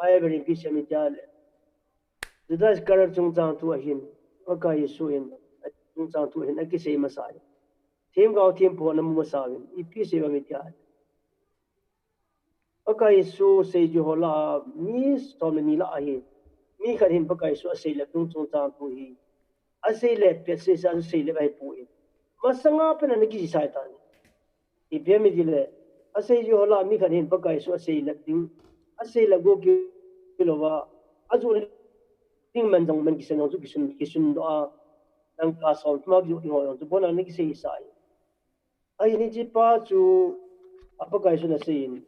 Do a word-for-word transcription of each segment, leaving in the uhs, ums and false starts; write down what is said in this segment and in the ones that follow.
Bible in ipi asei em itia le, Judas Iscariot chungchang thu ahin, Pakai Jesu in, chungchang thu ahin, akisei masa in. Themgao thempu ana mu masa in, ipi asei em itia le, Pakai Jesu seijui ho lah a, mi som le ni lah a hi, mi khat hin Pakai Jesu aseilep ding chungchang thu hi, aseilep pet seh seh a chu seilep ahipoi. Masanga pen ana kisei tan. Ipi ham itile, aseijui ho lah a mi khat hin Pakai Jesu aseilep ding, aseilep go kilou va, ajoh ding man jong man kisan jong chu kisun, kisun doh a, dangka som thum a kijoh ding ho jong chu abon a ana kisei sa in. Ahin hiche pa chu, a Pakai Jesun asei in,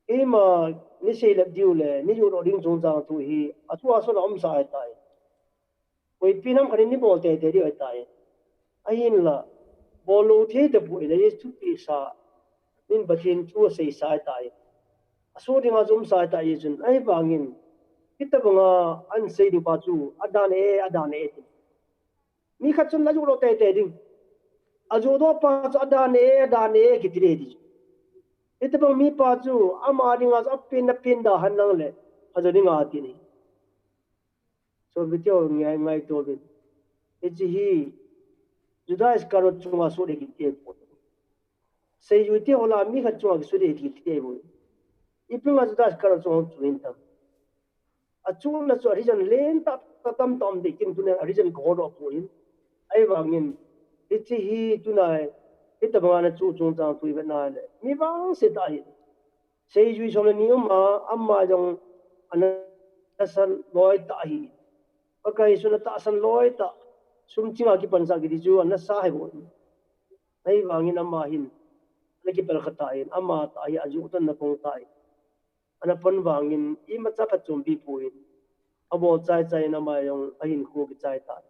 keima nei seilep diu le nei johdoh ding chungchang thu hi, athu ason a umsa ahitai. Koipi nam khat in nei bol teitei diu ahitai. Ahinla, bol lou thei tapoi, Jesu thupeh sa, min Pathen thu aseisa ahitai. Asoh dinga chu umsa ahitai chun, ahivangin, hitobanga ana sei diu pa chu, adan e, adan e ti. Mi khat chun ajohdoh teitei ding. Ajohdoh pa chu adan e, adan e, kiti ding ahi. Hitobang mipa chu, ama dinga chu apen, apen da henlang le, ajo dinga ati ahi. So, video ngai, ngaito uvin. Hiche hi, Judas Iscariot chunga sut ahi kiti ahi poi. Seijui te ho lah a mi khat chunga kisut ahi kiti ahi poi. Ipi dinga Judas Iscariot chunga chu hin tam. Achunna chu a reason lentah tah tamtah um ding kin tuna a reason kaho doh poi. Ahivangin, hiche hi tuna, hitobanga ana chu chungchang thu ivet na le, mi vangse tah ahi. Seijui som le ni um a, ama jong ana tahsan loi tah ahi. Pakai Jesun atahsan loi tah, sum ching a kipansa kiti chu ana sa ahi bou. Ahivangin ama hin, ana kipel kha tan, ama tah hi ajoh tan ana pang tan. Ana pang vangin, imacha phatchompi poi. Abol chai chai in ama jong ahinkho kichai tan.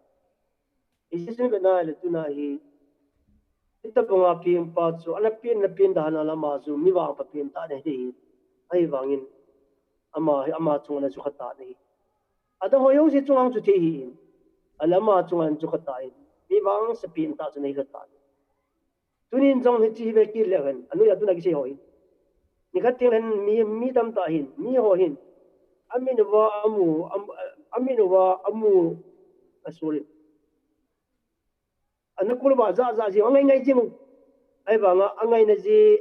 Hiche chun ivet na le tuna hi, hitobanga peng pa chu, ana pen, ana pen da henlang le ama chu, mi vangpha pen tah ana hi. Ahivangin, ama hi, ama chunga ana chu kha tan ahi. Adang ho jouse chunga chu thei ahi. Ahile ama chunga chu kha tan. Mi vangse pen tah chu ana hi kha tan. Tunin jong hiche hi ve kit leu hen, anoi a tuna kisei ho hin. Nikhat teng le hin mi, mi tamtah hin, mi ho hin. Amin uva amu, am-, amin uva amu, a, sorry. Ana kol uva ajah jah jing, angai ngai jing. Ahivanga angaina jeh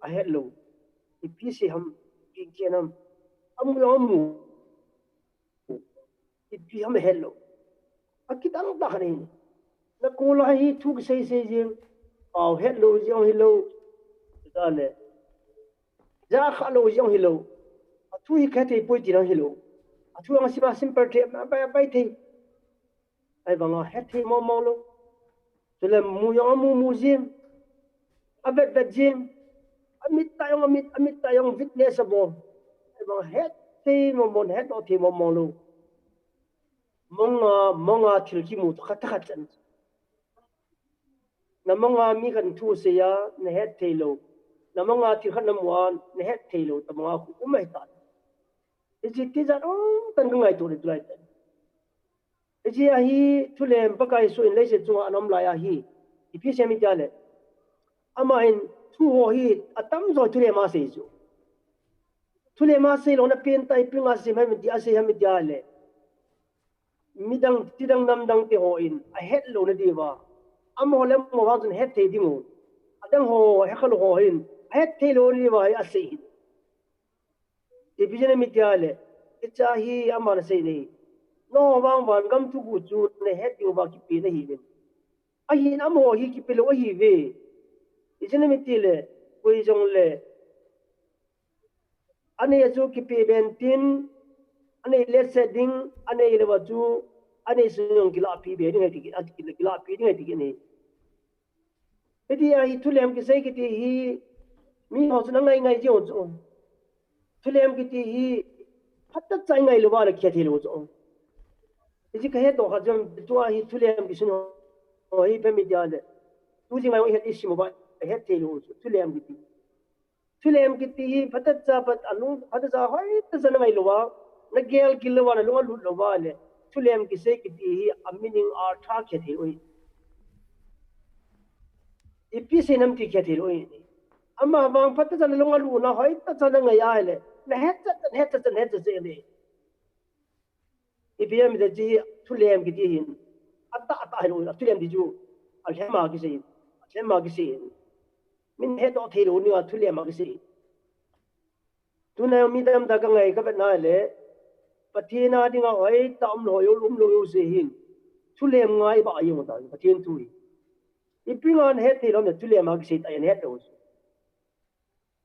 ahet lou. Ipi sei ham, ipi khen ham. Amu jong amu. Ipi ham ahet lou. Akidang tah khat ahi. Nakol a hi thu kisei sei jing. Pao het lou jong hilou. Tale. Jah kha lou jong hilou. Athu hi kha thei poi ti jong hilou. Athu ang sima simple thei, abai, abai thei. Ahivanga het thei mong mong lou. Chule mu jong amu mu jing. Avet vet jing. Amit tah jong amit, amit tah jong witness abol. Ahivanga het thei mong mong, hetdoh thei mong mong lou. Monga, monga thil kimu tah khat, tah khat chan. Na monga mi khat thu asei a, nahet thei lou. Na monga thil khat namu a, nahet thei lou. Tobanga khu um ahitai. Hiche tijat um tah in kangaito le tulai tah in. Hiche a hi thulem Pakai Jesu in leiset chunga ana um lai a hi. Ipi asei em itia le. Ama hin thu ho hi atamjo thulem a asei chu. Thulem a asei lou na pen tah ipi dinga asei em ti, asei em itia le. Midang, tidang namdang te ho in ahet lou na diuva. Amaho le amaho vang chun het thei ding u. Adang ho, he khalou ho hin ahet thei lou na diuva hi asei hi. Ipi jeh inem itia le, hiche a hi aman asei na hi. Nangho vang vangam thuguh chu nahet diuva kipe nahiuvin. Ahin amaho hi kipe lou ahiuve. Ijeh inem itile, koi jongle, anei a chu kipe be intin, anei letset ding, anei lou a chu, anei sung jong kilahpi be ding ahi ti, kilahpi ding ahi ti kit e. Hitia hi thulem kisei kiti hi, miho chun angai ngai jiu chu. Thulem kiti hi, phatechan ngai louva le kihe thei lou chu. Hiche kahetdoh khat jong, tua hi thulem kisun ho hi ipi ham itia le. Tu jing ngai ho ihet isim uva, het thei lou chu, thulem kiti. Thulem kiti hi, phatecha pat alung, phatecha hoitachan ngai louva, nagel kit louva, nalung alut louva le. Thulem kisei kiti hi, a meaning artha kihe thei lou hi. Ipi sei nam ti kihe thei lou hi. Ama vang phatecha nalung alutna hoitachan nangai a le. Na het chat, na het chat, na het chat, na het chat. Ipi ham iti chu thulem kiti hin. Atah, atah hilou, thulem ti chu. Alhem a kisei. Alhem a kisei. Min hedoh theilou ni a thulem a kisei. Tuna mi tamtah ka ngai ka vet na le. Pathen a dinga hoitah umlou, umlou sei hin. Thulem ngai ba jeng ta, Pathen thu hi. Ipi nga na het theilou le thulem a kisei ta, na het lou.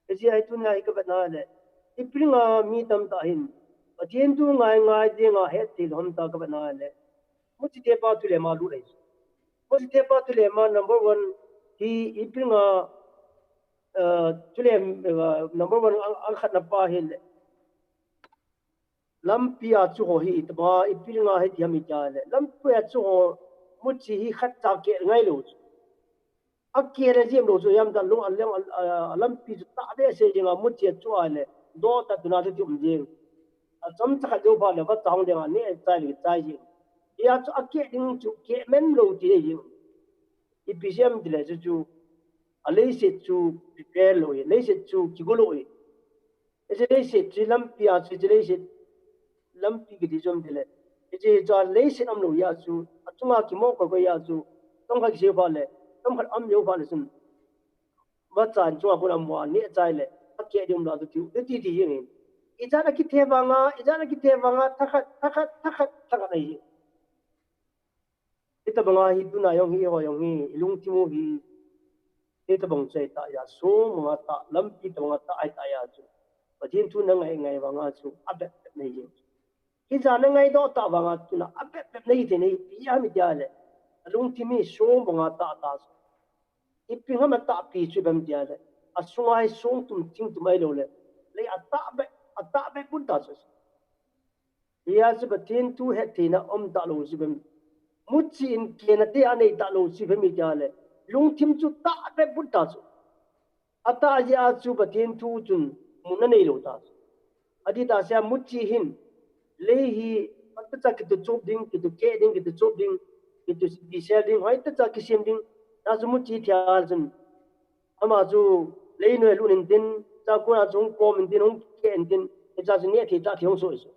Hiche a hi tuna hi ka vet na le. Ipi nga mi tamtah hin. Pathen thu ngai ngai dinga het theilou ham ta ka vet na le. Muchi te pa thulem a lut ahi. Muchi te pa thulem a number one hi ipi nga, eh, thulem, eh, number one ang, angkhat na pa hi le. Lampi a chu ho hi itama ipi nga hi ti ham iti a le. Lampi a chu ho muchi hi khat cha keh ngai lou. Akeh le jeng lou chu ham ta lou a leng a, a, lampi chu tah behseh jeng a muchi a chu a le. Doh ta tuna chu ti um jeng. Achomcha khat jou phat le vachang ding a neh chai le chai jeng. Hia chu akeh ding chu keh men lou ti jeng. Ipi jeh ham ti le chu chu. A leiset chu prepare lou hi. Leiset chu kigo lou hi. Hiche leiset chu lampi a chu hiche leiset lampi kiti chu um ti le. Hiche chu a leiset umlou hia chu. Achunga kimo koi koi hia chu. Chomkhat kisei phat le. Chomkhat um jou phat le chun. Vachan chunga kona mu a neh chai le. Akeh ding um lou chu ti, ti, ti jeng in. Ijat a kithe vanga, ijat a kithe vanga, thakhat, thakhat, thakhat, thakhat ahi. Hitabanga hi tuna jong hi, ho jong hi, ilungthim u hi, hitabang chu ahi ta ja, song banga tah, lampi tabanga tah ahi ta ja chu. Pathen thu na ngai ngai vanga chu, abep bep nei jeng. Hijat na ngaidoh tah vanga tuna, abep bep nei thei nei, ipi ham iti a le. Alungthim hi song banga tah ta chu. Ipi ham atahpi chu ipi ham iti a le. Asunga hi song tum, thing tum ahilou le. Lei atah bep, atah bep bun ta chu. Hia chu Pathen thu het theina um talou chu ipi ham. Muchi in kehna te anei talou chu ipi ham iti a le. Lungthim chu tah bep bun ta chu. Atah jeh a chu Pathen thu chun mun anei lou ta chu. Ati ta sia muchi hin. Lei hi, patah cha kitu chup ding, kitu keh ding, kitu chup ding, kitu bi sel ding, hoitah cha kisem ding. Ta chu muchi thia chun. Ama chu lei noi lut intin, cha kona chu hung kom intin, hung keh intin, cha chu neh thei tah thei hung soh isu.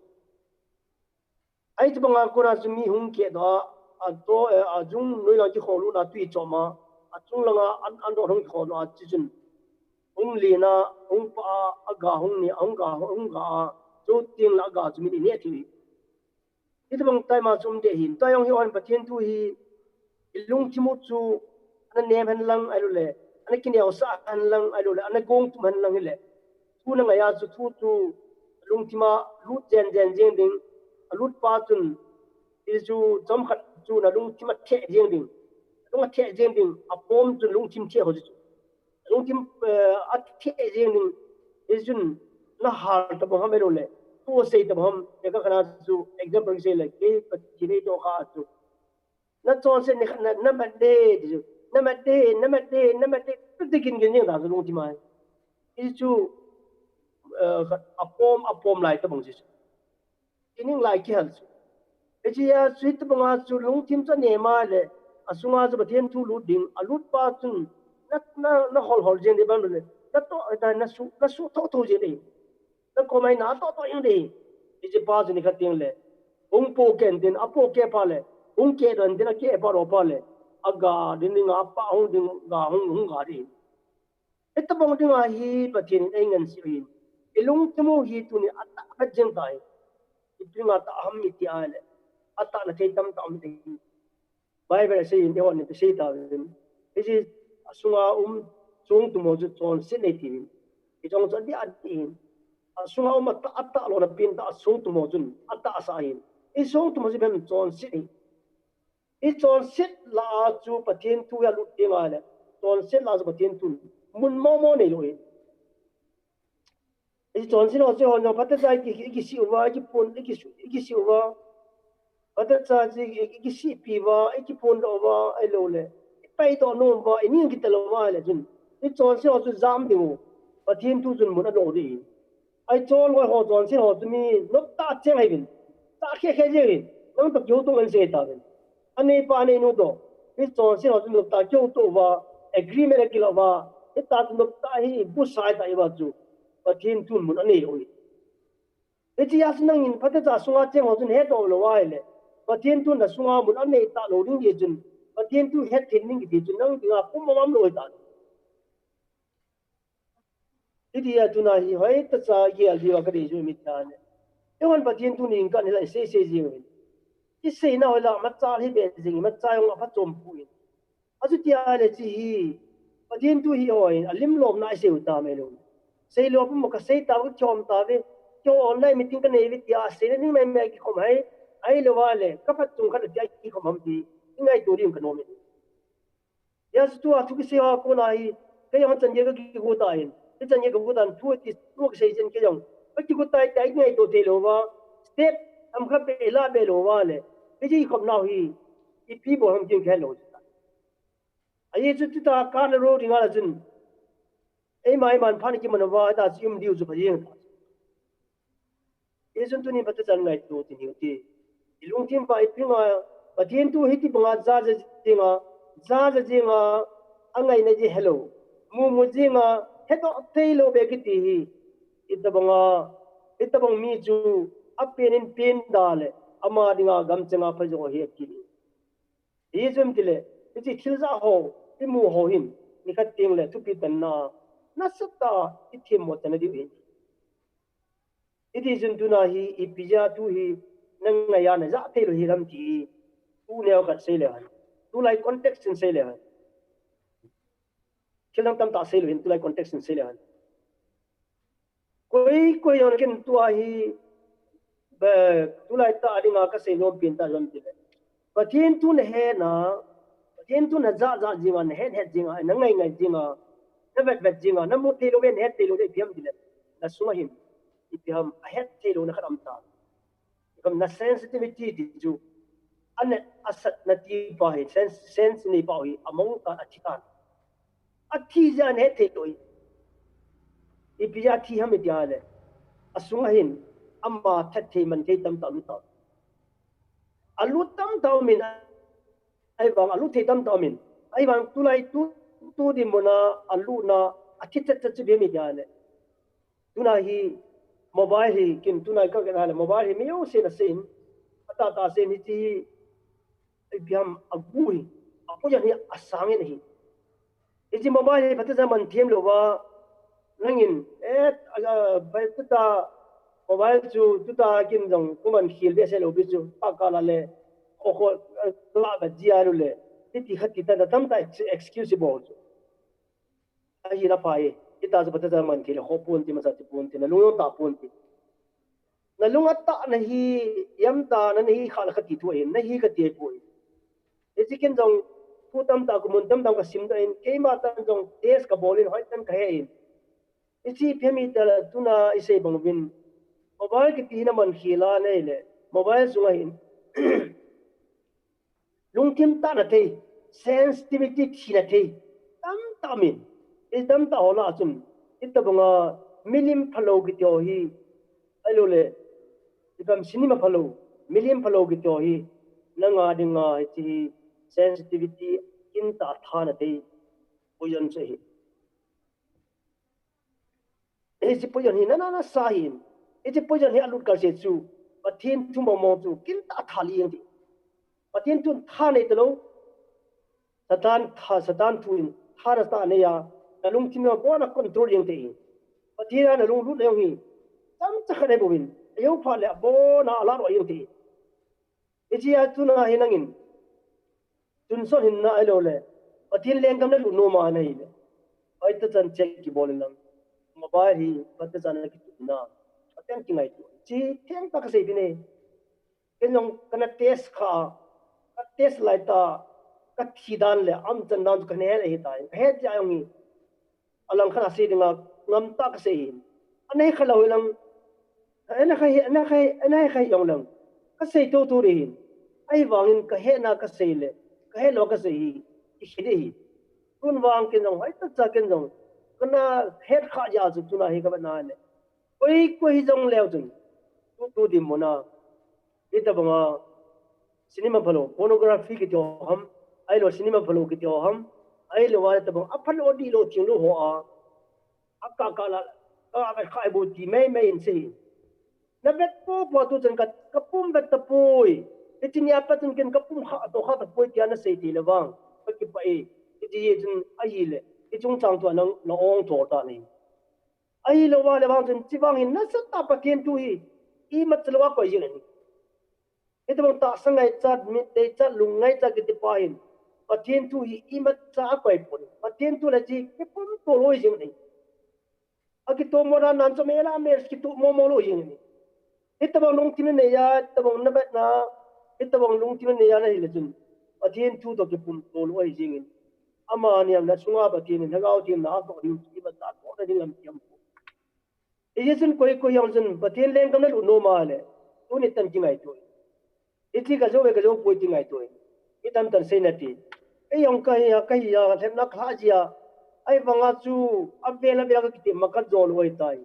Ahi chu banga kona chu mi hung keh doh a, ato, eh, ajung noi lang kikhong lut na tui chom a, achung langa an, an doh hung kikhong doh a, chi chun. Hung len a, hung pah a, aga hung ne, hung ga, hung ga a, chu ting la aga chu min i neh thei. Hitabang time a chu um deh hin. Tua jong hi on Pathen thu hi, ilungthim u chu, ana nem hen lang ahilou le, ana kineosah hen lang ahilou le, ana gong tum hen lang hile. Thu na ngai a chu thu chu, lungthim a lut jen jen jeng ding, alut pa chun, hichu chomkhat chu na lungthim a theh jeng ding. Lung a theh jeng ding, apom chun lungthim theh ho chu. Lungthim, eh, atheh jeng ding, hichun na hal tabang ham ahilou le, thu sei tabang ham, eka kana chu example sei le, kei Pathen nei toh kha chu. Na chonset ni khat na, na mat de, ti chu. Na mat de, na mat de, na mat de, tu te kin kin jeng ta chu lungthim a. Hichu, eh, apom, apom lai tabang chu. Ining lai kihal chu. Hiche a chu hitabanga chu lungthim chu anem a le, asunga chu Pathen thu lut ding, alut pa chun, na, na, na hol hol jeng ding bang le, na toh, na, na su, na su tho tho jeng ding. Na kom a hi na toh toh jeng ding. Hiche pa chu ni khat teng le, hung po keh intin, apo keh phat le, hung keh doh intin, akeh phat doh phat le, aga ding ding a, apa hung ding, ga hung, hung ga ding. Hitabang dinga hi Pathen in eingansei u hin. Ilungthim u hi tuni atah khat jeng tai. Ipi nga tah ham iti a le. Atahna thei tamtah um ding. Bible a sei in, eihon in, sei tauvin. Hiche asunga um songtum ho chu chonset nei tiuvin. Hichong chu adih adih in. Asunga um atah, atah lona pen tah songtum ho chun atahsa ahin. Hi songtum ho chu ipi ham chonset ahi. Hi chonset lah a chu Pathen thu hi alut ding ahile. Chonset lah a chu Pathen thu mun momo neilou hi. Hi chonset ho chu hon jong phatecha i ki, i kisih uva, i kiphon, i kisu, i kisih uva. Phatecha chu i, i kisihpi uva, i kiphondoh uva, ahiloule. I paidoh nom uva, i ning kitel uva ahile chun. Hi chonset ho chu jam ding u. Pathen thu chun mun adoh ding hi. Ahi chonloi ho, chonset ho chu mi noptah cheng ahiuvin. Tah khe khe jeng in. Nang toh kihouto ngen sei tauvin. Aneipa aneinu toh. Hi chonset ho chu noptah kihouto uva. Agreement akilah uva. Hitia chu noptah hi busa hita uva chu. Pathen thun mun aneilou hi. Hiche a chu nangin phatecha sunga cheng ho chun het lou ahile, Pathen thu nasunga mun anei talou ding ti chun, Pathen thu het thei ding kiti chun nang dinga kum mong umlou ta. Hitia tuna hi hoitacha gel diuva kadei chu mi tane. Eiho Pathen thu ning kan hilai sei sei jing in. Iseina hoilang machal hi be jing, machal jong aphachom poi. Achuti ahile hiche hi Pathen thu hi hoi, alim lomna isei u tam ahi lou. Seilou pum kasei tauve, kichom tauve. Keiho online meeting kanei uve tia seina ding maimai kikhom hai. Ahilou vale, kaphat chung khat tia kikhom ham ti ingaito ding kanom e. Hijeh chun tua thu kisei ho kona hi, kei jong chan gei kakigo tan, kei chan gei kakigo tan, thu ti, thu kisei chen kei jong kakigo tai tai ngaito thei lou va, step ham khat be la be lou vale, kei ji khop nau hi, ipi bol ham kin khen lou. Ajeh chu tuta kana ro dinga la chun, eima eiman phan kiman uva, ta chu um diu chu pha jeng ta. Hijeh chun tunin phatechan ngaito ti niu ti. Ilungthim pa ipinga, Pathen thu hiti banga jaja jinga, jaja jinga, angaina ji helou. Mumu jinga, hedoh thei lou be kiti hi. Hitabanga, hitabang mi chu, apen in pen da le, ama dinga gamchenga phajo hi akiti. Hijeh chun tile, hiche thil ja ho, imu ho hin, nikhat teng le, thupi tanna, nasatah, ithemmo tanna diu hin. Hijeh chun tuna hi, ipi jeh a thu hi, nang ngaiya naja thei lou hi lam ti, tu neo khat sei le hen. Tulai context in sei le hen. Thil dang tamtah sei lou hin, tulai context in sei le hen. Koi, koi jong ken tua hi, be, tulai tah dinga kasei nom pen tah jong tile. Pathen thu nahet na, Pathen thu naja ja jinga, nahet het jinga, nangai ngai jinga, navet vet jinga, namu thei lou ve, nahet thei lou ve, ipi ham tile. Nasunga hin, ipi ham, ahet thei louna khat um ta. Ipi ham na sensitivity ti chu, anet asat na ti pa hi, sense, sense nei pa hi, among ta, athi tan. Athi jeh a nahet thei lou. Ipi jeh a thi ham iti le. Asunga hin, ama that thei man thei tamtah lut ta. Alut tamtah um in, ahivang alut thei tamtah um in. Ahivang tulai tu, tu dinmun a, alutna, athi chet chet chu ipi ham iti le. Tuna hi mobile hi kin tuna ka ken ahile mobile hi mi jousen asei in, atah tah asei in hiche hi, ipi ham agu hi, apojon hi asang in ahi. Hiche mobile hi phatechan man them lou va, nangin, eh, a, a, phatechan mobile chu, tuta kin jong, kuman khel behseh lou pi chu, paka la le, kho kho, eh, la ba jia lu le, hiti khat ti ta, tamtah ex-, excuse bol chu. Ahi na pha e, hita chu phatechan man thei le, kho pon ti masa ti pon ti, nalung jong tah pon ti. Nalung atah nahi, ipi ham tah nahi kha le kati thu ahin, nahi kati poi. Hiche kin jong, thu tamtah, kumun tamtah kasim tan, keima tan jong, test kabol in, hoi tan kahe in. Hiche ipi ham iti le, tuna isei bang uvin. Mobile kiti hi naman khel a nei le, mobile sunga hin. Lungthim tahna thei, sensitivity thina thei, tamtah um in, hiche tamtah ho lah a chun, hitabanga milim phalou kiti ho hi, ahilou le, ipi ham cinema phalou, milim phalou kiti ho hi, nanga dinga hiche hi sensitivity kin tah thana thei, poison chu ahi. Hiche poison hi nana nasa hin. Hiche poison hi alut kal seh chu. Pathen thu mong mong chu. Kin tah tha lih jeng ti. Pathen thu tha nei talou. Satan tha, Satan thu in tha nasatah anei a. Nalungthim abon a control jeng ti. Pathen a nalunglut na jong hi. Chomcha khat ahi bouvin. Ajou phat le abon a alah doh jeng ti. Hiche a tuna hi nangin. Tun son hin na ahilou le. Pathen lenggam nalut nom a nahi le. Hoitah chan check kibol in lang. Mobile hi, hoitah chan a kituna. Pathen kingaito. Hiche thengtah kasei peh e. Ken jong kana test kha. Ka test lai tah. Kathi dan le, aum chan dan chu kana het ahi tai. Kahet jeh a jong hi. Alang khat a sei dinga ngam tah kasei hi. Ana he kha lou hi lang, ana kha hi, ana kha hi, ana he kha hi jong lang. Kasei tou tou ding hi. Ahivangin kahetna kasei le, kahet lou kasei hi. Ihi ding hi. Tun vang ken jong, hoitah cha ken jong. Kana het kha jeh a chu tuna hi kavet na le. Koi, koi hi jong leu chun. Tu, tu dinmun a. Hitabanga cinema phalou, pornography kiti ho ham, ahilou cinema phalou kiti ho ham, ahilou a tabang, aphalou dihlou thinglou ho a, akah kah la, ka ve kha ibu ti mei mei in sei. Na vet popo tu chun ka, ka pum vet tapoi. Hiche nia pat chun ken ka pum kha to kha tapoi tia na sei ti le vang. Ka kipah e. Hiche hi chun ahile. Hiche chungchang chu nang na ong thol ta ni. Ahilou va le vang chun hiche vang hin nasatah a Pathen thu hi. Imacha lou a koi jing ahi. Hitobang tahsa ngaichat, mit deichat, lung ngaichat kiti pa hin. Pathen thu hi imacha a koi pon. Pathen thu le hiche hi kipum to lou jing ahi. Akitomo dan nan chu mela mel kitomo mo lou jing ahi. Hitobang lungthim na nei a, hitobang na vet na, hitobang lungthim na nei a na hile chun. Pathen thu toh kipum to lou ahi jing ahi. Amani a na sunga Pathen in lhagao themna atoh ding, imacha atoh na ding lampi aum poi. Hijeh chun koi koi jong chun Pathen lenggam na lut nom a le, tuni tan kingaito. Hiche ka jou ve ka jou poi ti ngaito. Mi tamtah in sei nati. Ei jong ka hi a, ka hi a, lhepna ka lha ji a. Ahivanga chu, avel avel a ka kitepna ka jo lou ahitai.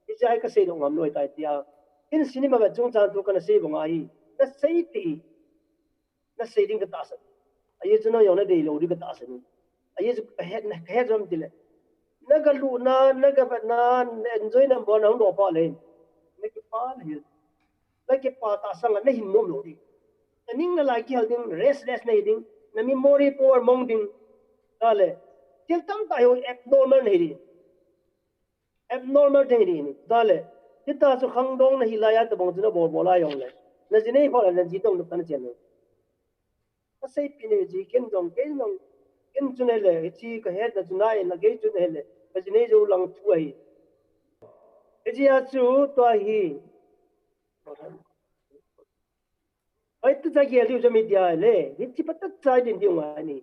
Hiche hi ka sei lou ngam lou ahitai tia. Hin cinema vet chungchang thu kana sei banga hi. Na sei ti. Na sei ding ka tahsan. Ajeh chu nang jong na dei lou ding ka tahsan. Ajeh chu ka het, ka het jom tile. Na ga lutna, na ga vetna, na enjoy na bol na hung doh pah le. Na kipah na hi. Na kipah tah sanga na hin nom lou ding. Na ning na lai kihal ding, restless na hi ding. Na memory power mong ding. Tale. Thil tamtah hi abnormal na hi ding. Abnormal thei ding ni. Tale. Hita chu khangdong na hi lai a tabang chu na bol bol a jong le. Na ji nei pha le na ji dong na kan chen le. Ka sei pi ni ji ken jong, ken jong. Ken chu nei le, hiche ka het na chu nai na kei chu nei le. Ka ji nei jou lang thu ahi. Hiche a chu tua hi. Hoitah cha gel diu chu media le, hiche phatah cha din diu ngai ni.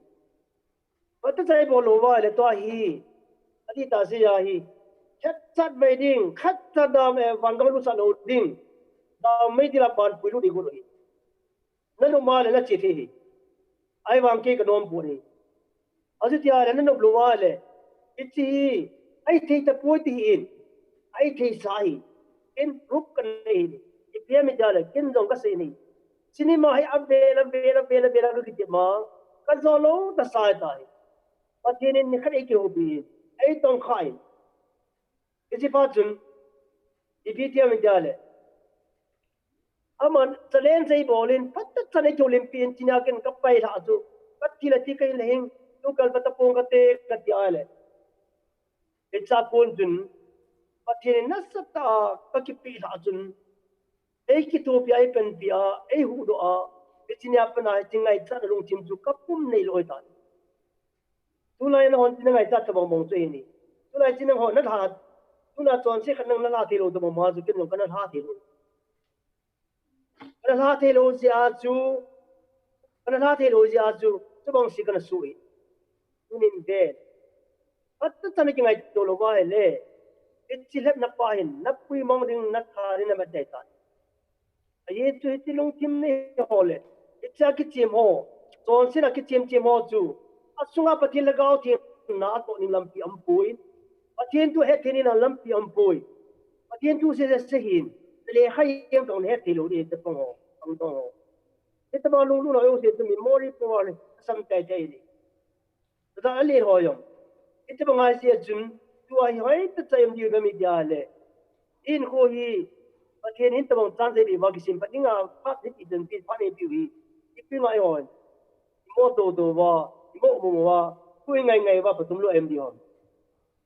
Phatah cha i bol lou va le tua hi. Ati ta si ya hi. Khat chat ve ding, khat chat dam e, van gam lusah lou ding. Dam mei ti la pan pui lut ding got hi. Na nop ma le na che thei hi. Ahivang kei ka nom pon hi. Achuti a le na nop lou a le. Hiche hi. Ahithei tapoi ti hi in. Ahithei sa hi. Ken proof ka nei hi. Ipi ham iti a le. Ken jong ka sei ni. Cinema hi avel, avel, avel, avel, ka kitepna. Ka jo lou ta sa tai. Pathen in nikhat eikihoupi. Eitongkha in. Hiche phat chun. Ipi ti ham iti a le. Aman, challenge ei bol in, phatah chan ei kihoulimpi in, hiche nia ken ka pai lhah chu. Ka thi le thi ka hin le hing, tu kal phatah pong ka te, ka ti a le. Hiche a kon chun, Pathen in nasatah a ka kipe lhah chun, ei kithopi a, ei panpi a, ei huhdoh a, hiche nia pat a, hiche ngaichat na lungthim chu ka pum nei lou ahitai. Tulai nahon hiche na ngaichat tabang bang chu ahi ni. Tulai hiche nahon na lha, tuna chonset khat nang na lha thei lou tabang bang chu ken jong ka na lha thei lou. Ka na lha thei lou jeh a chu, ka na lha thei lou jeh a chu, chubang si ka na soh hi. Tunin ven. Phatah chan a kingaito lou va ahile. Hiche lhepna pa hin, na puimang ding, na tha ding, na mat ding ahitai. Ajeh chu hiche lungthim nei ho le. Hiche a kichem ho. Chonset a kichem chem ho chu. Asunga Pathen lhagao themna atoh ding lampi aum poi. Pathen thu hetthei ding lampi aum poi. Pathen thu seise hin. Lekha jeng tong hetthei lou ding te pang ho. Ang tong ho. Hitobang lunglutna ho jouse chu memory power le asam teitei ding. Tua ale ho jong. Hitobang a sia chun, tua hi hoitah cha i um diu ham iti a le. Hinkho hi, Pathen in tobang chan sei peh uva kisem phat ding a, phat hi ti den pi, phat nei piu hi. Ipi ngai hon. Imo to to uva, imo mo mo uva, tu i ngai ngai uva, patum lou em di hon.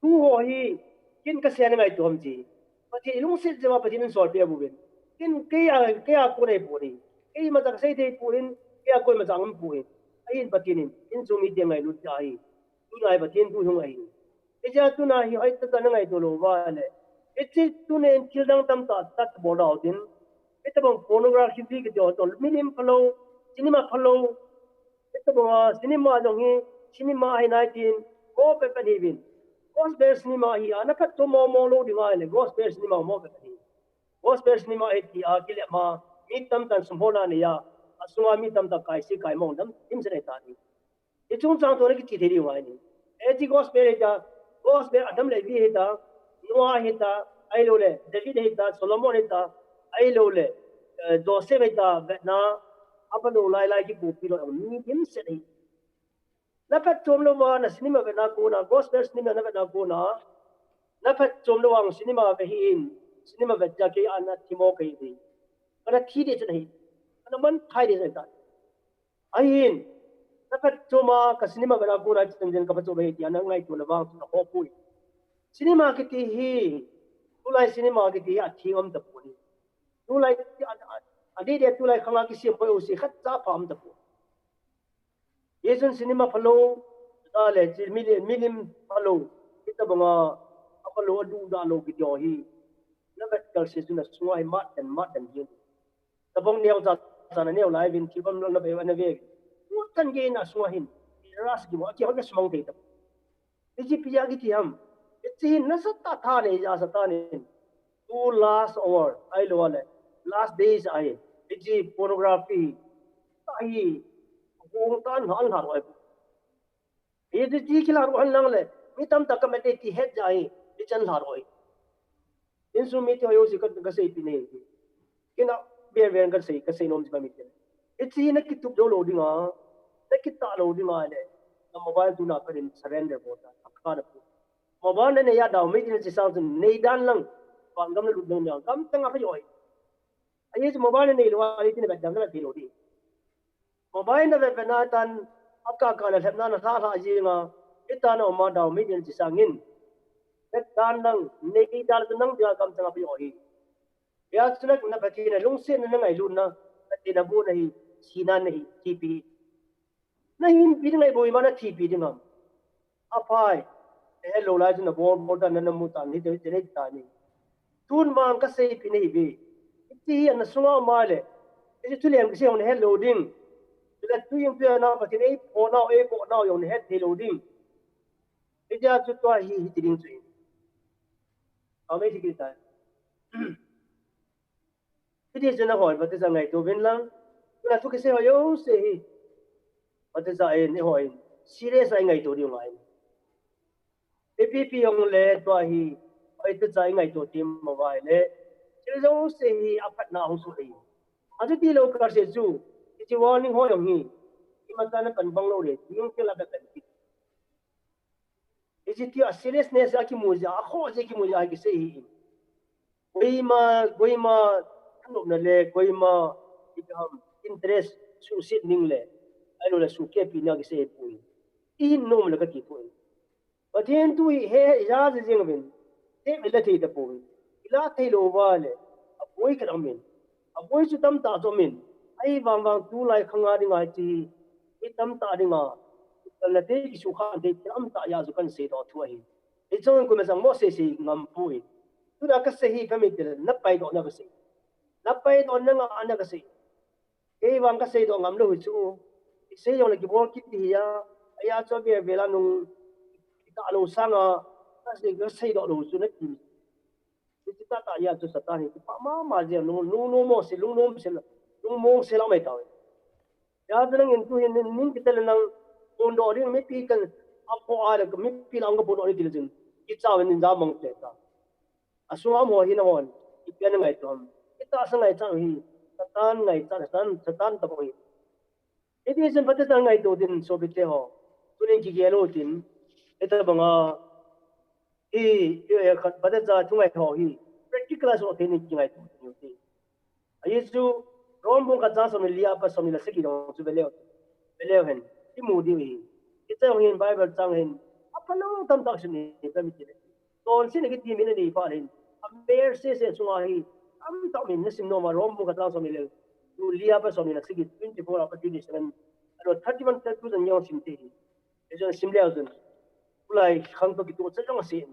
Tu ho hi, ken ka sia na ngaito ham ti. Pathen i lungset jeh uva Pathen in sol peh a bu ven. Ken kei a, kei a kon ei pon hi. Kei imacha ka sei thei pon, kei a kon imacha um pon. Ahin Pathen in, insung mite ngailut ahi. Tuna hi Pathen thu hung ahi. Hiche a tuna hi hoitah cha na ngaito lou va le. Hiche tuna in thil dang tamtah tat bol dau tin. Hitobang pornography kiti ho toh, milim phalou, cinema phalou. Hitobang a cinema jong hi, cinema ahi nai tin, mo pehpeh hi uvin. Gospel cinema hi, ana phatchom mo mo lou ding ahile, gospel cinema mo pehpeh hi. Gospel cinema hi ti a, kile ma, mi tamtah in sum holna nei a, asunga mi tamtah kaise kaimo dam, dimset ahitai. Hiche chungchang toh na kiche thei diu ngai ni. Hiche gospel hita, gospel Adam le Evi hita, Noah hita, ahilou le, David hita, Solomon hita, ahilou le, eh, Joseph hita, vetna, apha lou lai lai kipuipi lou, mi dimset hi. Na phatchom lou va, na cinema vetna kona, gospel cinema na vetna kona, na phatchom lou vang cinema ve hih in, cinema vet jeh a kei ana thi mo kahi ding. Kana thi ding chu ahi. Kana man thai ding chu ahi ta. Ahin, na phat choma ka cinema vet a kona chan jen ka phat chom ahi tia na ngaito na vang chu na ho pui. Cinema kiti hi, tulai cinema kiti hi athi ngam tapoi. Tulai, a, a, a, a, tulai khanga kisem poi u si khat cha pha um tapoi. Hichun cinema phalou, ta le, chi milim, milim phalou, hitabanga, aphalou, aduda lou kiti ho hi. Na vet kal se chu na sunga hi mat den, mat den hi. Tabang neo cha, cha na neo lai vin, thil bang na ve, na ve. Mat den ge na sunga hin. Ras ki mo, ki ho ka sumang thei ta. Hiche ipi a kiti ham. Hiche hi nasatah a tha nei, asatah a nei. Two last hour, ahilou le. Last days ahi. Hiche pornography. Ahi. Hung tan han lha roi. Hiche chi kila ro han lang le. Mi tamtah ka met ti het ja ahi. Hiche an lha roi. Insung mi ti ho jouse ka, ka seipeh nei. Kei in a, ber ber in ka sei, ka sei nom ji pa mi ti. Hiche na kitup jou lou ding a, na kitah lou ding a le, na mobile tuna phat in surrender bol ta, a kha na pu. Mobile na nei a dau, mi ti na chi sang chun, nei dan lang, van gam na lut lou ding a, gam teng a pha joi. Ahi chu mobile na nei lou a, ni ti na vet dan na vet thei lou ding. Mobile na vet vet na tan, a kah kah na lhepna na lha lha jing a, hitia na um a dau, mi ti na chi sang in. Vet dan lang, nei dan chu nang dia gam teng a pha joi. Hia chu na, na Pathen a lungsetna na ngailutna, Pathen a bohna hi, sihna na hi, thipi. Na hinpi ding ahi bou, ima na thipi ding ham. Aphai, na het lou lai chu na bol, bol tan na, na mu tan, hiti, hiti, hiti tan ahi. Tun vang ka seipeh nahi ve. Hiti hi ana sunga um a le. Hiche thulem kisei hung na het lou ding. Chule tu jong tu a na Pathen eipohnau, eipohnau jong na het thei lou ding. Hitia chu tua hi, hiti ding chu. Amen, hiti tai. Hiti chun na hoi, baptize ngaito uvin lang. Tuna thu kisei ho jouse hi. Baptize in, i hoi. Serious a i ngaito diu ngai. Ipi pi jong le tua hi. Hoi tu cha i ngaito tim mo vai le. Thil jouse hi aphatna hung soh ahi. Achuti lou kar se chu. Hiche warning ho jong hi. Imacha na pan bang lou le. Nung kila ka kan kit. Hiche tia seriousness a kimu jeh a, akhoh jeh a kimu jeh a kisei hi. Koima, koima, anopna le, koima, ipi ham, interest, suhset ning le, ahilou le suhkehpi na kisei hi poi. I hin nom le kati poi. Pathen thu hi he, he, ja jing uvin, he, he la thei tapoi. I la thei lou uva le, aboi khat um in. Aboi chu tamtah chu um in. Ahivang vang tulai khang a dinga hiche hi tamtah dinga, kalna thei, kisukha thei, tamtah jeh a chu kan seidoh thu ahi. Hichun koima chang mo sei sei ngam poi. Tuna ka sei hi ka mi til, na paidoh na ka sei. Na paidoh na nga na ka sei. Kei vang ka seidoh ngam lou hi chu. I sei jong le kibol kit hi a, ahi a chu vel vel a nung i ta lou sang a, ka sei, ka seidoh lou chu na ti. Hiche tah tah jeh a chu Satan hi kipah mama jeh a, lung, lungnom mo se, lungnom se, lungmong se la mai tau. Hijeh a chu nangin tu hin nin, nin kitel nang phondoh ding, mipi kan aphoh a le, mipi lang ka phondoh ni ti le chun, kicha uvin nin ja mang te ta. Asunga um ho hi nahon, ipi a na ngaito ham. Itahsa ngaichat hi, Satan ngaichat, Satan, Satan tobang hi. Hiti chun baptize ngaito tin sopite ho. Tunin kigel u tin. Hitobanga. Hi, hi, khat baptize thungai ho hi. Practical a soh theina kingaito tin u ti. Ahi chu, Rom bung khat chang som le li a pat som ni le sagi jong chu ve leu. Ve leu hen. I mu diu hi. Hiche jong hin Bible chang hin. Aphalou tamtah sim ni, ka mi ti le. Chonsetna kiti min anei phat hin, amer sese sunga hi, tamtah min na sim nom a, Rom bung khat chang som ni le, li a pat som ni le sagi, twenty-four a pat twenty-seven, ahilou thirty-one, thirty-two jong sim te hi. Hichun sim leu chun, tulai khang toh kitoh chet jong asei.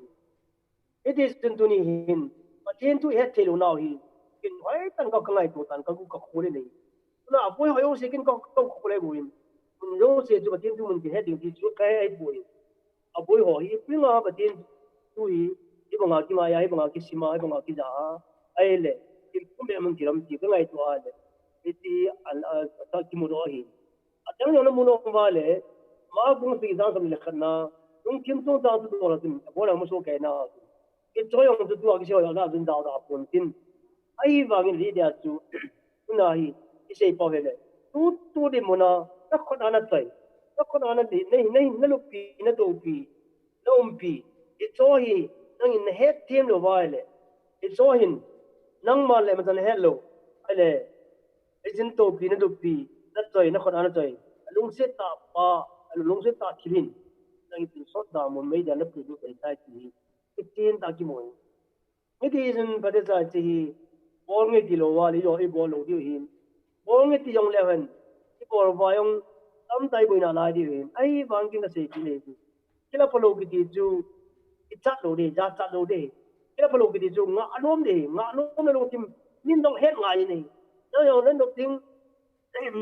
Hiti chun tuni hin, Pathen thu i het thei lou nau hi, kin hoitah in ka, ka ngaito tan, ka gu ka khole nei. Tuna aboi ho jouse kin ka, ka khole gu in. Mun jouse chu Pathen thu mun kin het ding ti chu ka he ahi poi. Aboi ho hi, ipi nga Pathen thu hi, hibanga kingai a, hibanga kisim a, hibanga kija a, ahile, kin kum be mun kilam ti, ka ngaito a le, hiti, a, a, a, kimu lou ahi. Adang jong na mu nom uva le, Mark bung sagi chang som ni le khat na, lungthim chungchang chu dol a chun, aboi a mu soh kei na, Hiche jong chu tua kisei ho jong na jun dau da pon tin. Ahivangin hiti a chu, tuna hi, kisei pau hile. Tu, tu dinmun a, na khut a na choi. Na khut a na di, na, na, na lupi, na toupi, na umpi. Hiche hi, nangin na het them lou uva ahile. Hicho hin, nangma le machan hello. Ahile, ijin topi na dupi, na choi, na khut a na choi. Lungset tah pa, lungset tah thil hin. Nang itin sot da mun mei da na pu du pen tai ti. Itin ta ki mo. Hiti chun phatecha hiche hi, bol nge ti lou va, le jo i bol lou diu hin. Bol nge ti jong le hen, i bol va jong, tamtah i boina lai diu hin. Ahivang kin ka sei kit e. Kila phalou kiti chu, i chat lou di, ja chat lou di. Kila phalou kiti chu, ngah nom di, ngah nom le lungthim, min jong het ngai ni. Na jong na nop ding,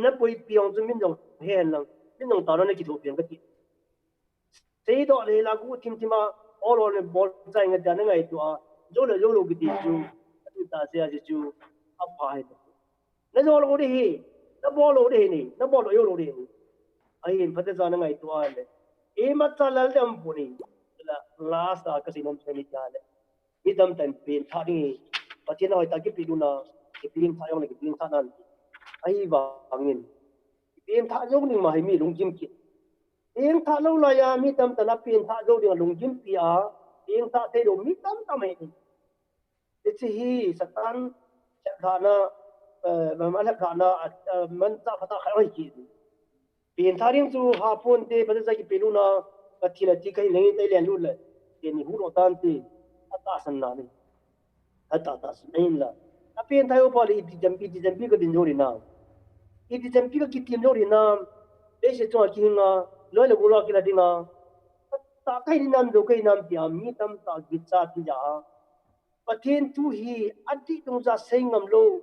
na puipi jong chu min jong het lang, min jong ta na kithopi ang kati. Seidoh le la gu thim thim a, ol ol le bol chai nga tia na ngaito a, jo le jo lou kiti chu, atu ta se a chu, apha hi. Na jo lou di hi, na bol lou di hi ni, na bol lou jo lou di hi ni. Ahin phatecha na ngaito a le. Imacha lal dam pu ni, la last a ka sei nom se ni tia le. Mi tamtah in pengthah ding hi, Pathen a hoitah a kipelut na, kipengthah jong le kipengthah nan. Ahivangin, kipengthah jou ding ma hi mi lunggim kit. Pengthah lou lai a, mi tamtah in apengthah jou ding a lunggimpi a, pengthah thei lou mi tamtah mai. Hiche hi Satan lhepthahna, eh, ma lhepthahna, eh, manchah phatah khat ahi kit. Pengthah ding chu haponte, phatecha kipelutna, ka thina ti ka hin lengin tei len lut le, teni hu lo tante, atahsan na ni. Atah tahsan na hin la. Apengthah jou pha le iti jampi, iti jampi ka din jou ding ham. Iti jampi ka kitim jou ding ham. Leiset chunga kihinga, loi le gol a kila dinga. Tah ka hi ding ham, jou ka hi ding ham tia, mi tamtah kichat ti ja. Pathen thu hi adih dungjuia sei ngam lou,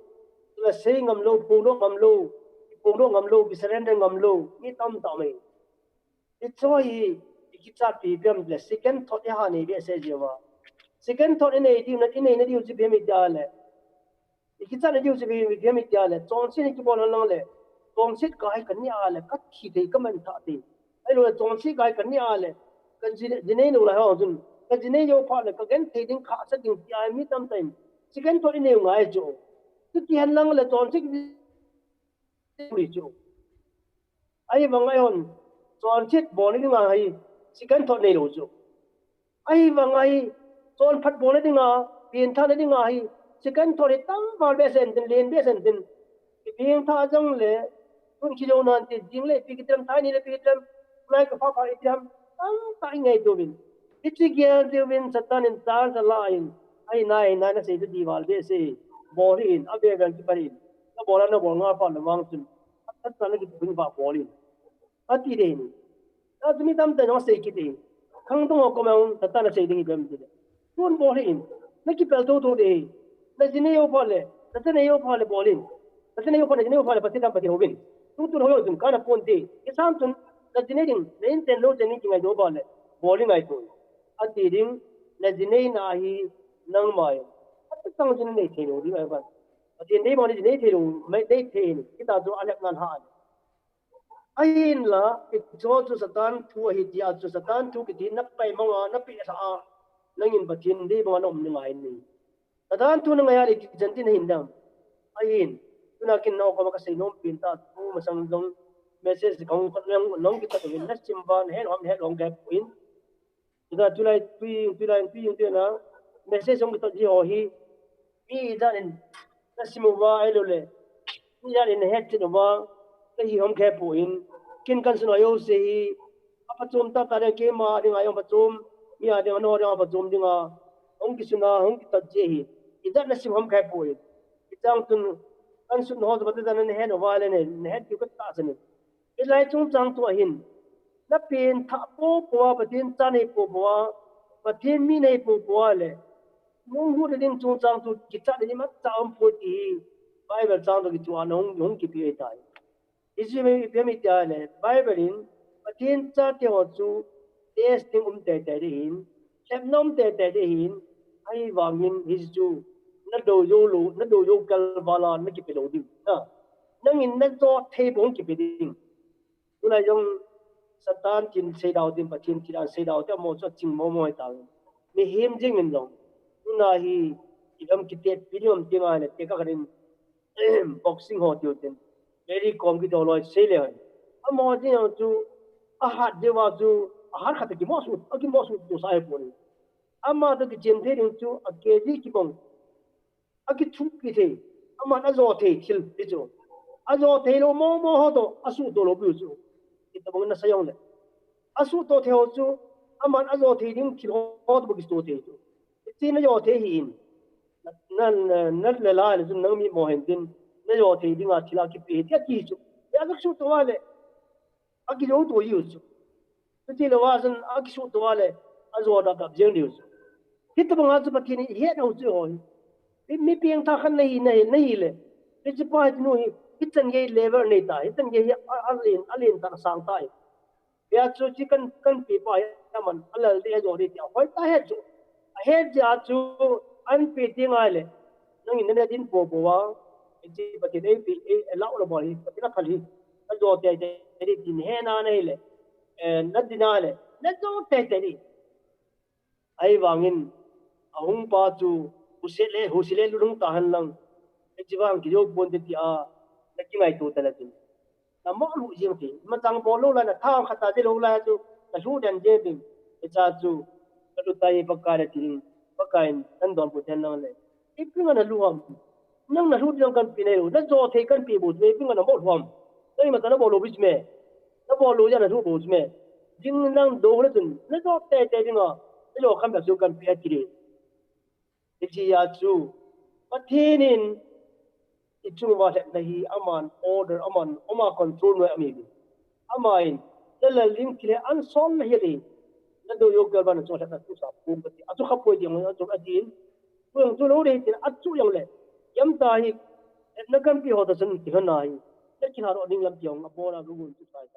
la sei ngam lou, phongdoh ngam lou, phongdoh ngam lou, surrender ngam lou, mi tamtah mai. Hicho hi, i kichat pi piam le, second thought i ha nei behseh jeh uva. Second thought i nei diu na, i nei na diu chu ipi ham tia le. I kichat na diu chu ipi, ipi ham tia le, chonset i kibol lang le, chonset ka hi ka ne a le, ka thi thei, ka man thah thei. Ahilou le chonset ka hi ka ne a le, ka ji, ji nei lou lai ho chun. Ka ji nei jou phat le, ka genthei ding khahsat ding tia mi tamtah in. Second thought i nei u ngai chu. Chuti hen lang le chonset i chu. Ahivang a hon, chonset bol ding ahi, second thought nei lou chu. Ahivang a hi, chonphat bolna dinga, pengthahna dinga hi, second thought hi tam val behseh in tin, len behseh in tin. Kipengthah jong le, tun kijou nan ti, jing le ipi kitem, thai ni le ipi kitem, nai ka pha pha ipi ham, tamtah i ngaito uvin. Hiche gel diuvin, Satan in chance ala in, ahi nai, nai na sei chu di val behseh, bol hih in, abeh beh kipah in, na bol a na bol nga pha na vang chun, Satan na kitu vin va bol in. Ati ding ahi. Atu mi tamtah in asei kit e. Khangdong ho koma jong Satan in asei ding ipi ham itile, tun bol hih in. Na kipel thotho ding ahi. Na ji nei jou phat le, na cha nei jou phat le bol in. Na cha nei jou phat, na ji nei jou phat le Pathen dam Pathen houvin. Tun tun hou jou chun kana ponte. Kisam chun na ji nei ding, na in chen lou chen ding kingai jou phat le, bol in ngaito. Ati ding, na ji neina hi nangma jong. Ati tang chun nei thei lou ding ahi ban. Pathen dei bang nei ji nei thei lou, mai nei thei in. Kita chu alhep nan ha. Ahinla, hicho chu Satan thu ahi tia chu Satan thu kiti na pai mong a, na pi sa a, nangin Pathen dei bang a na um ni ngai ni. Satan thu na ngai a le kichan tin hin dam. Ahin, tuna kin nao koma ka sei nom pen ta thu masang jong message kong khot nang nong kita tu na sim ba na het hom het long gap in. Ina tulai tui, tulai tui, tui na, message jong kitot ji ho hi, mi ijat in na sim uva ahilou le, mi ijat in na het chet uva, na hi hom khe poi, kin kan sun a jouse hi, apha chom tah tah ding keima dinga jong apha chom, mi a dinga, nangho dinga apha chom dinga, hung kisun a, hung kitot ji hi, ijat na sim hom khe poi. Hichang chun, kan sun ho chu phatechan na het uva le ne, na het diu ka tahsan in. Hilai chungchang thu ahin, na pengthah popo a, Pathen cha nei popo a, Pathen mi nei popo a le, nung hu ding chungchang thu kichat ding imacha um poi ti hi, Bible chang thu kichu a na hung, hung kipe tai. Hichu ipi ham iti le, Bible in, Pathen chate ho chu, testing um teitei ding ahin, lhepna um teitei ding ahin, ahivangin hichu, na dou jou lou, na dou jou kal val a na kipe lou ding. Na, nangin na jo thei bou hung kipe ding. Tulai jong Satan tin seidau tin, Pathen tin a seidau te mo chu ching mo mo ta. Mihem jing in jong. Tuna hi, i gam kitetpi ding um ti ngai le, te ka kanin, boxing ho tiu tin. Mary Kom kiti ho loi sei le hoi. Amaho jing jong chu, ahat jeh uva chu, ahat khat a kimosu, akimosu tu sa ahi poi. Ama toh kichen thei ding chu, a K G kibang, akithupi thei, aman ajo thei thil hi chu. Ajo thei lou momo ho toh asuhto lou piu chu. Hitabang nasa jongle, asuhto thei ho chu, aman ajo thei ding thil ho toh bou kisuhto thei chu. Hiche najo thei hi in, na, na, na, na le lai le chun nang mi mo hen tin, najo thei dinga thil akipe hi tia ti chu. Hia kasuhto a le, akijo to jiu chu. Chuti louva chun akisuhto a le, ajo da kap jeng diu chu. Hitabanga chu Pathen in ihet u chu ho hi. Mi, mi pengtha khat nahi, nahi, nahi le, hiche pa hi nu hi, hichan gei level nei ta, hichan gei hi a, alen, alen ta, asang ta hi. Hia chu hiche kan, kanpe pa hi aman alal ding, ajo ding tia hoi ta het chu. Ahet jeh a chu, anpe ding ahile, nangin nana din popo a, hiche Pathen eipe, ei, eilau lou bou hi, Pathen aphal hi. Najo teitei ding tin hena nahile, eh, nadin ahile, najo teitei ding. Ahivangin, ahung pa chu, huset le, huset le lulhung tahen lang, hiche vang kijo ponte tia, nakingaito tale tin. Namoh lhuh jeng thei. Imacha bol lou lai, nathang khat a dei lou lai chu, nalhuh den jeng ding. Hiche chu, kalhuh tai Pakai le ti ding. Pakai in nadonbut hen lang le, ipi dinga nalhuh ham? Nang nalhuh ding kanpe nahi lou. Najo thei kanpe bou chu, ipi dinga namoh lhuh ham? Nang imacha nabol lou bou chu me? Nabol lou jeh a nalhuh bou chu me? Ding lang do le chun, najo teitei dinga, najo kham bep chu kanpe ati ding. Hiche a chu, Pathen in ichung uva lhepna hi aman order, aman, ama control noiya um ahi. Aman, nalal ding thil hi ansol nahi le, nadou jou kei uva nachung lhepna chu sa pum kati. Achu khapoi ding, achu atin. Chu jong chu lou ding tin, achu jongle, imacha hi, nakanpe ho toh chun kilhon ahi. Nakilha doh ding lampi jong abol a, gugun chu sa.